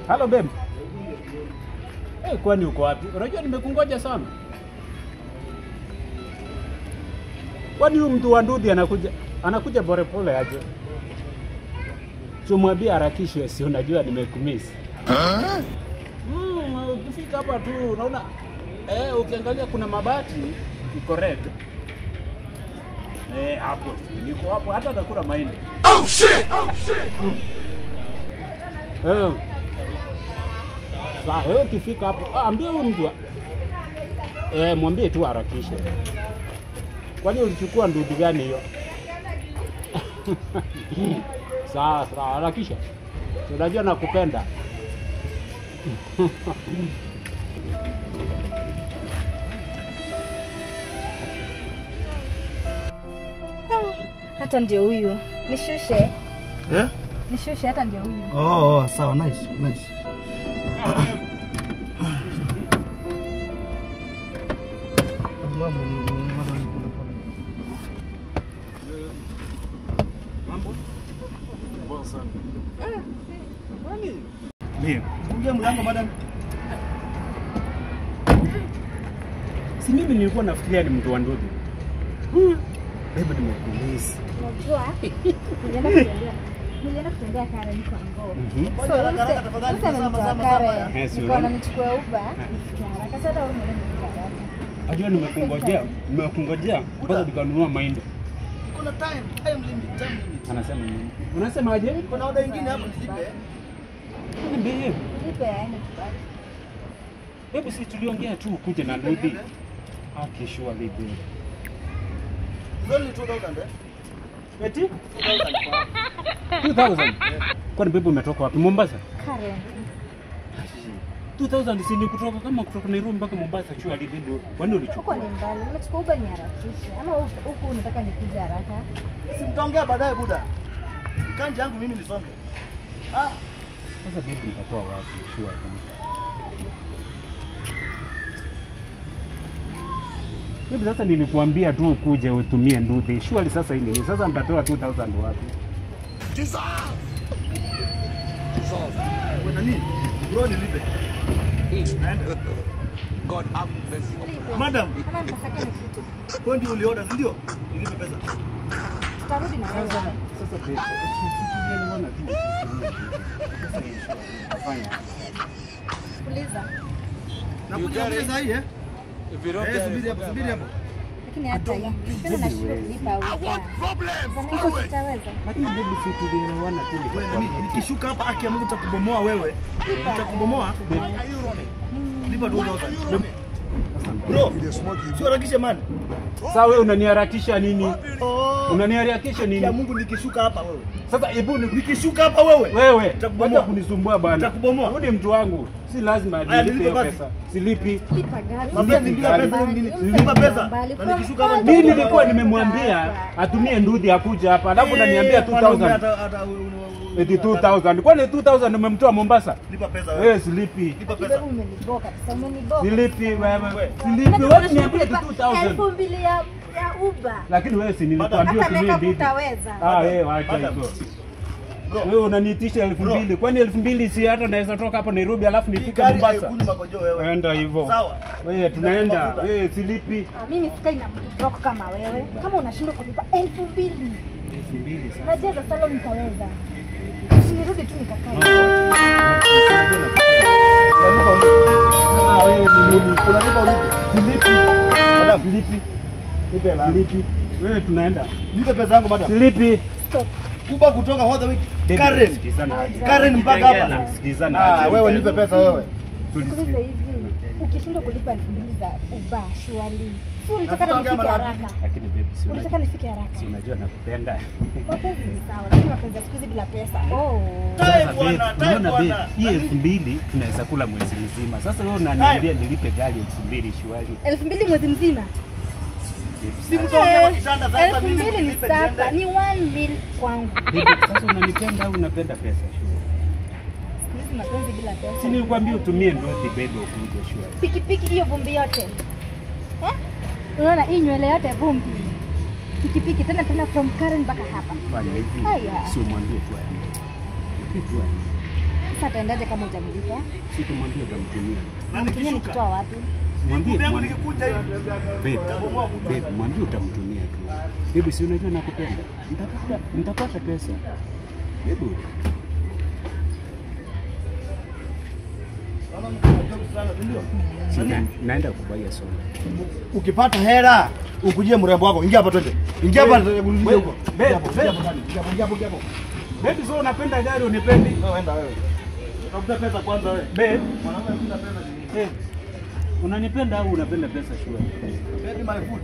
Hello babe. Eh, kwani uko wapi? Unajua nimekungoja sana. Kwani huyu mtu wa ndudhi anakuja pole pole aje? Tumwambie harakishe, si unajua nimekumiss. Ukifika hapa tu unaona ukiangalia kuna mabati iko red. Hapo niko hapo hata nakula mahindi. Oh shit! Oh shit! Sasa wewe ukifika hapo ambie huyu mtu mwambie tu harakishe. Kwani ulichukua ndudu gani hiyo? Sawa sawa, harakisha. Unajua nakupenda. Hata ndio huyu. Nishushe. Eh? Nishushe hata ndio huyu. Oh, sawa, nice, nice. Mambo? Poa sana. Kwani? Ndio. Fungia mlango madam. Si mimi nilikuwa nafikiria ni mtu wa ndugu. Baby nimekumiss. Unajua? Nilienda kutembea Karen kwa ngoo. So, sasa nilikuwa nanichukua Uber. Haraka sasa wewe unaenda haraka. Unajua nimekungojea mpaka nikanunua mahindi. Kuna time limit, time limit. Anasema nini? Unasema aje? Kuna order nyingine hapo nilipe. Nipe. Nipe aende tupate. Baby si tuliongea tu ukuje na nduthi. Okay, sure baby. It's only 2000 eh? Eti? 2000. Kwani baby umetoka wapi? Mombasa? Karen. 2000 si ni kutoka kama kutoka Nairobi mpaka Mombasa chua baby. Kwani ulichukua? Huko ni mbali. Unachukua Uber ni harakisha. Ama huku unataka nikuje haraka? Si mtaongea baadaye buda. Kanja yangu mimi nisonge. Ah. Sasa baby nitatoa wapi? Sure. Baby sasa nilikuambia tu ukuje utumie nduthi. Surely sasa hii sasa nitatoa 2000 wapi? Jesus! Jesus. Wewe nani? Bro nilipe. God have mercy upon us. Madam, kama mtasaka ni kitu. Kwa ndio uliorder, si ndio? Nilipe pesa. Tutarudi na wewe. Sasa baby, tulielewana tu. Sasa fanya. Uliza. Nakuja pesa hii eh? Subiri hapo, subiri hapo. Lakini hata hivi, tena nashindwa kulipa au. I want problems. Huko sitaweza. Lakini baby si tulielewana tu. Wewe nikishuka hapa haki ya Mungu nitakubomoa wewe. Nitakubomoa. Lipa 2000. Bro, sio harakisha man. Sasa wewe unaniharakisha nini? Unaniharakisha nini? Ya Mungu nikishuka hapa wewe. Sasa hebu nikishuka hapa wewe. Wewe, acha kunisumbua bwana. Nitakubomoa. Wewe ni mtu wangu. Si lazima nilipe hiyo pesa. Silipi. Lipa gari. Lipa pesa nini? Lipa pesa. Na nikishuka hapa mimi nilikuwa nimemwambia atumie ndudhi akuja hapa. Alafu unaniambia 2000. Eti 2000. Kwani 2000 umemtoa Mombasa? Lipa pesa wewe. Wewe silipi. Lipa pesa. Umeniboka kabisa. Umeniboka. Silipi wewe. Silipi. Wewe niambie 2000. 2000 ya Uber. Lakini wewe si nilikwambia utumie ndudhi. Ah wewe acha hizo. Wewe unaniitisha 2000. Kwani 2000 si hata naweza toka hapa Nairobi alafu nifike Mombasa? Enda hivyo. Sawa. Wewe tunaenda. Wewe silipi. Mimi sikai na mtu broke kama wewe. Kama unashindwa kulipa 2000. 2000 sasa. Najeza salon nitaweza. Nirudi tu nikakae. Ah wewe ni nini? Unalipa ulipe. Silipi. Madam, silipi. Nipe hela. Silipi. Wewe tunaenda. Nipe pesa yangu madam. Silipi. Stop. Uber kutoka all the way Karen. Karen mpaka hapa. Sikizana. Ah wewe nipe pesa wewe. Sikiliza hivi. Ukishindwa kulipa 2000 za Uber surely. Si unataka nifike haraka. Lakini baby si unataka nifike haraka. Si unajua nakupenda. Mapenzi ni sawa, lakini mapenzi siku hizi bila pesa. Oh. Time bwana, time bwana. Hii 2000 tunaweza kula mwezi mzima. Sasa wewe unaniambia nilipe gari 2000 surely. 2000 mwezi mzima? Si mtaongea kwa kitanda sasa mimi 2000 ni sasa, ni 1 meal kwangu. Baby sasa unanipenda au unapenda pesa surely? Siku hizi mapenzi bila pesa. Si nilikwambia utumie ndothi baby ukuje surely. Pikipiki hiyo vumbi yote. Eh? Unaona hii nywele yote vumbi. Pikipiki tena tena from Karen mpaka hapa. Fanya hivi. Si umwambie tu aende. Sasa ataendaje kama hujamlipa? Sikumwambia utamtumia. Na Tumia nikishuka. nikitoa wapi? Mwambie, Yangu mwambie. nikikuja hivi. Babe, babe, mwambie utamtumia tu. Babe, si unajua nakupenda. Nitapata pesa. Babe, Naona mtu mdogo sana, si ndio? si naenda kubaia soda. Ukipata hela ukujie mrembo wako. Ingia hapa twende. Ingia hapa kurudisha huko. Babe, Ingia hapo, babe. ingia hapo ndani. Ingia hapo, ingia hapo, ingia hapo. Babe, so unapenda gari unipendi? Wewe enda wewe. Tafuta pesa kwanza wewe. Babe, Mwanaume hakuna pesa ni nini? babe. Unanipenda au unapenda pesa sure? Baby my food.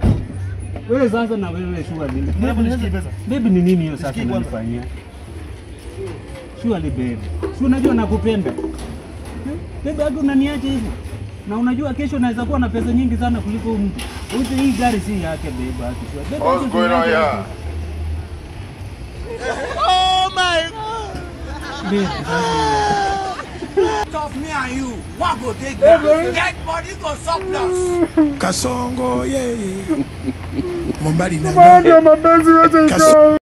Wewe sasa na wewe sure nini? Hebu nishikie pesa. Babe, ni nini hiyo sasa Nishikie kwanza. unanifanyia? Surely babe. Si unajua nakupenda. Babe, hata unaniacha hivi. Na unajua kesho naweza kuwa na pesa nyingi sana kuliko huyu mtu. Huyu hii gari si yake babe, haki sure. Babe, What's acha going on usiniache here? hivi. Babe, sasa Of me and you, what go take get body go surplus. Kasongo, yeah. Mombali na. Kasongo.